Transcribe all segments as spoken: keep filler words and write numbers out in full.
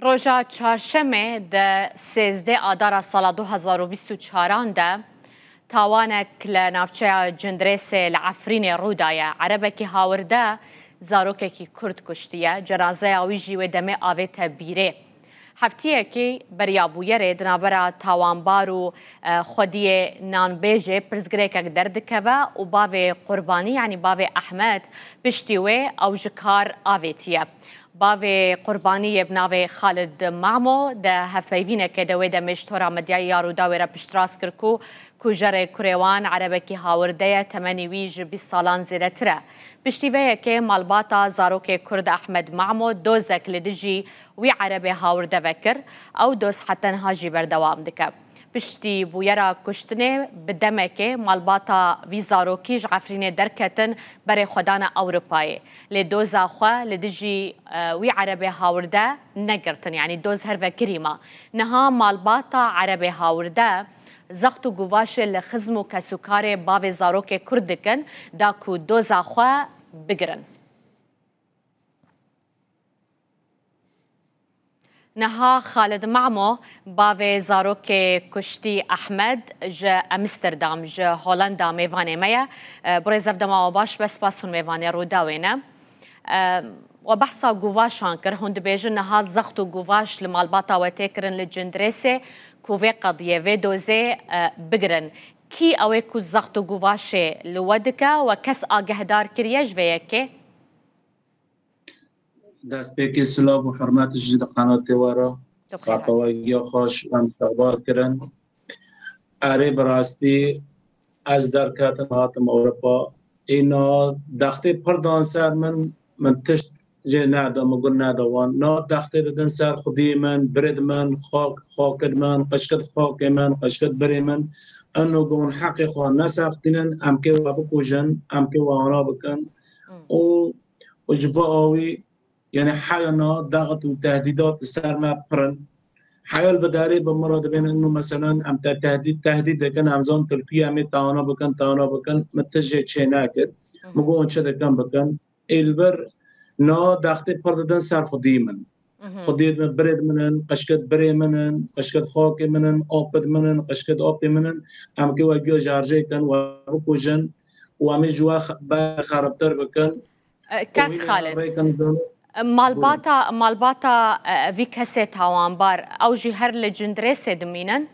Roja çarşemê di sêzdeh adara sala du hezar û bîst û çaran de tawanek li navçeya Cindirêsê li Efrînê rû daye. Erebekî hawirde zarokekî Kurd kuştiye. Cenazeya wî jî wê demê avête bîrê. Heftiyekî beriya bûyerê di navbera tawanbar û, e, xwediyê nanbêjê pirsgirêkek derdikeve û bavê qurbanî, yanî bavê Ehmed, piştî wê ew ji kar avêtiye. Bavê qurbanî yê bi navê Xalid Mamo di hevpeyvînekê de wê demê ji tora medyayê ya Rûdawê re piştrast kir ku kujerê kurê wan erebekî hawirde ye, temenî wî ji bîst salan zêdetir e. Piştî vê yekê malbata zarokê Kurd Ehmed Mamo dozek li dijî wî erebê hawirde vekir, ew doz heta niha jî berdewam dike. Piştî bûyera kuştinê bi demekê malbata vî zarokî ji Efrînê derketin berê xwe dane Ewropayê. Lê doza xwe li dijî, e, wî erebê hawirde negirtin, yanî doz her vekirî ma. Niha malbata erebê hawirde zext û guvaşê li xizm û kesûkarê bavê zarokê Kurd dikin, da ku doza xwe bigirin. Niha Xalid Mamo, bavê zarokê kuştî Ehmed, ji Amsterdam, ji Holanda mêvanê me ye. E, birêz, ev dema we baş be, spas hûn mêvanê Rûdawê ne. E, we behsa guvaşan kir, hûn dibêjin niha zext û guvaş li malbata we tê kirin li Cindirêsê ku vê qediyê, vê dozê, e, bigirin. Kî ew ê ku zext û guvaşê li we dike, we kes agehdar kiriye ji vê yekê? Destpêkê silav û hurmet ji di qenatê we re. Saeta we giya xweş, em îstixbal kirin. Erê, bi rastî ez derketim, hatim Ewropa. Îna dextê pir dan ser min, min tişt jê neda, min got neda wan. Na dextê didin ser xwediyê min, birêd min, xak, xakid min, qişkid xakê min, qişkid birê min. Ino gon heqê xwe nesextînin, em kê we bikujin, em kê we ana bikin. Hmm. Û û ji va awî, yanî heya na daxit û tehdîdat li ser me pir in. Heya li bidarê bi min re dibên ino, meselen, em te tehdîd, tehdîd dikin, em zan Tirkiyê em ê tana bikin, tana bikin, min tişt jê çê nekir. Hı hı. Min got, hûn çi dikin bikin. Ê li vir na daxtê pir didin ser xwedî min. Mhm. Xwediyê min birêd min in, qişkid birê min in, qişkid xakê min in, apid min in, qişkid apê min in. Em kê we giya jarjê kin, we bikujin û em ê ji we xe-, be xeribtir bikin. E, Kak Xalid, rêkin zano. E, malbata, malbata, e, vî kesê tawanbar, ew jî her li Cindirêsê dimînin?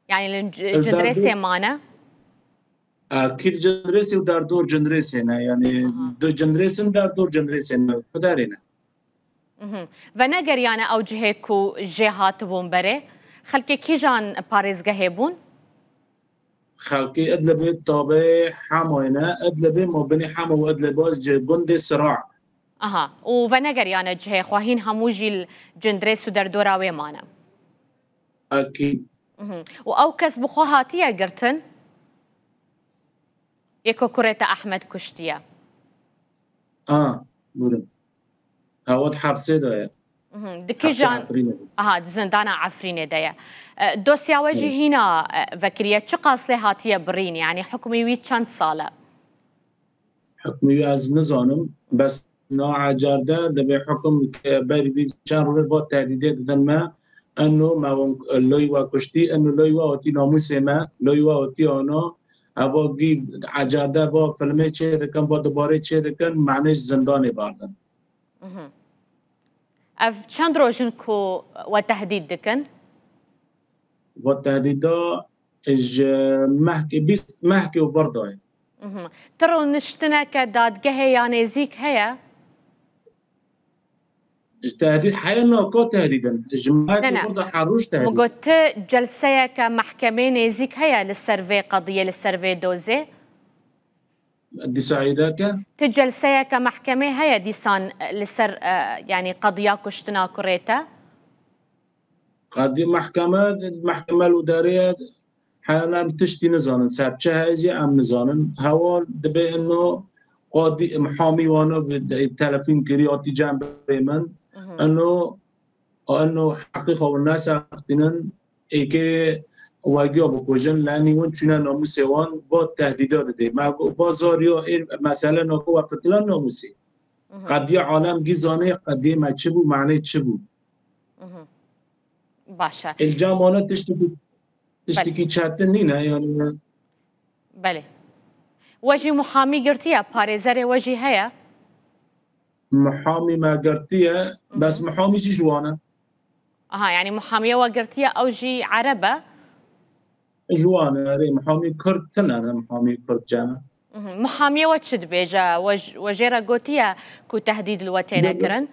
Yani li C-, Cindirêsê mane? Akîd Cindirêsê û derdor Cindirêsê ne. Yani Aha. Du Cindirês in, derdor Cindirêsê ne. Xudarê ne. Mhm. Venegeriyane ew cihê ku jê hatibûn berê? Xelkê kîjan parêzgehê bûn? Xelkê Idlibê tabê Hemayê ne. Idlibê ma binê Hema û Idlib ji gundê Sira. Aha. Û venegeriyane cihê xwe, hîn hemû jî li Cindirês û derdora wê mane? Akîd. Mhm. Û ew kes bi xwe hatiye girtin? Yê ku kurê te Ehmed kuştiye. A, bûrin. Hewa di hepsê de ye. Mhm. Di Hepsê kîjan? Efrînê de. Aha, di zindana Efrînê de ye. E, dosya we jî Hı. hîna, e, vekiriye. Çiqas lê hatiye birîn? Yani hukmî wî çend sal e? Hukmî wî ez nizanim. Bes na ecar de dibê hukum ke berî vî çend roj va tehdîdê didin me. Eno me wan loy we kuştî, eno loy we hatî namûsê me, loy we hatî ana. Eva gî ecar de va filmê çê dikin, va dibarê çê dikin, me ji zindanê berdin. Mhm. Ev çend roj in ku we tehdîd dikin? Va tehdîda ji mehkê, bîst mehkê û vir dayê. Mhm. Ti rûniştineke dadgehê ya nêzîk heye? Ji tehdîd heye, na ka tehdîd in. Ji mehkê Ne, ne. vir da her roj Min tehdîd. got, ti celseyeke mehkemê nêzîk heye li ser vê qediyê, li ser vê dozê? Dîsa îdake? Ti celseyeke mehkemê heye dîsan li ser, e, yani qediya kuştina kurê te? Qedî mehkeme, mehkeme li derê ye, heyana em tiştî nizanin. Ser çi heye jî em nizanin. Hewa dibê ino qadî, hamî wana bi de-, telefon kirî, hatî cem birê min. Mhm. Ino, ino heqî xwe nesextînin. Êkê we giya bikujin, lenî wan çûne namûsê wan, va tehdîda didê. Me va zariya ê mesele nako we fitilan namûsê. Mhm. Qediya alem gî zanê, qediyê me çi bû, manê çi bû? Mhm. Baş e. Îlcam wana tiştekî, tiştekî çetin nîne, yani. Belê. We jî muhamî girtiye, parêzerê we jî heye? Muhamî me girtiye, bes muhamî jî ji wan e. Aha, yani muhamiye we girtiye, ew jî Ereb e? Ji wan e, erê, muhamî Kurd tune ne, muhamî Kurd cem e. Mhm. Muhamiye we çi dibêje? We j-, we jê re gotiye ku tehdîd li we têne kirin?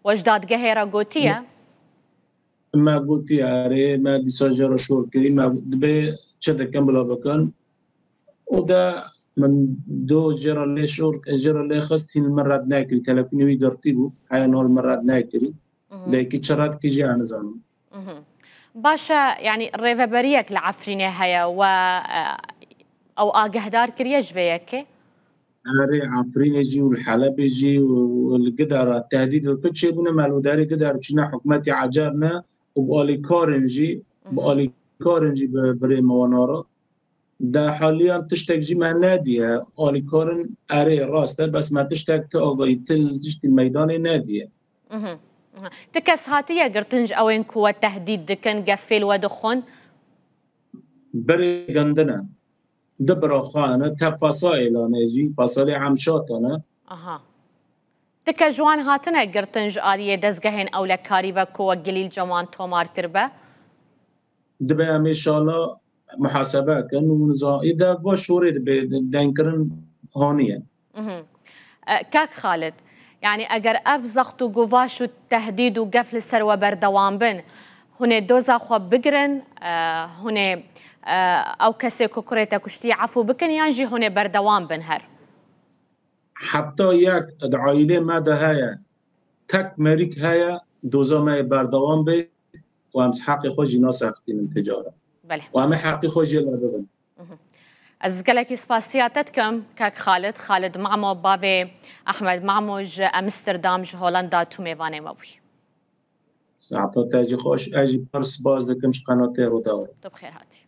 We ji dadgehê re gotiye? Me gotiye, erê, me dîsa jê re şor kirî, me dibê çi dikin bila bikin. Û de min do jê re lê şor, jê re lê xist, hîn li min red nekirî. Telefonê wî girtî bû, heya niha li min red nekirî. Mhm. Lê kî çi red kir jî ez nizanim. Mhm. Baş e, yani rêveberiyek li Efrînê heye we, e, ew agehdar kiriye ji vê yekê? Erê, Efrînê jî û li Helebê jî û, û li Gidara tehdîd li ku çêbûne, me li derê Gidar çîne hikûmetê ecer ne û bi alîkarên jî, bi Mhm. alîkarên jî bi birê me wan re. De haliyan tiştek jî me nediye. Alîkarin erê rast e, bes me tiştek ti agahî, ti tiştî meydanê nediye. Mhm. Mhm. Ti kes hatiye girtin ji ewên ku we tehdîd dikin, gefê li we dixwin? Birê gundine. Di bira xwe ne, te Fasa êlane jî, Fasalê Emşata ne. Aha. Ti kes ji wan hatine girtin ji aliyê dezgehên ewlekarî ve ku we Gilîl Ceman tomar kiribe? Dibe em inşallah muhasebe kin û niza-, ê de va şorê dibe, de-, dengkirin haniye. Mhm. E, kak Xalid, yani eger ev zext û guvaş û tehdîd û gef li ser we berdewam bin, hûn ê doza xwe bigirin, e, hûn ê, e, ew kesê ku kurê te kuştiye efû bikin yan jî hûn ê berdewam bin her? Heta yek di aîlê me de heye, tek merîk heye, doza me yê berdewam bê û em ji heqê xwe jî nasextînin ti cara. Belê. Û em ê heqê xwe jê le bibin. Mhm. Ez gelekî spasiya te dikim, kek Xalid, Xalid Mamo, bavê Ahmed Mamo ji Amsterdam, ji Holanda, tu mêvanê me bûyî. Saeta te jî xweş, ez jî pir spas dikim ji qenatê Rûdawê. Tu bi xêr hatî.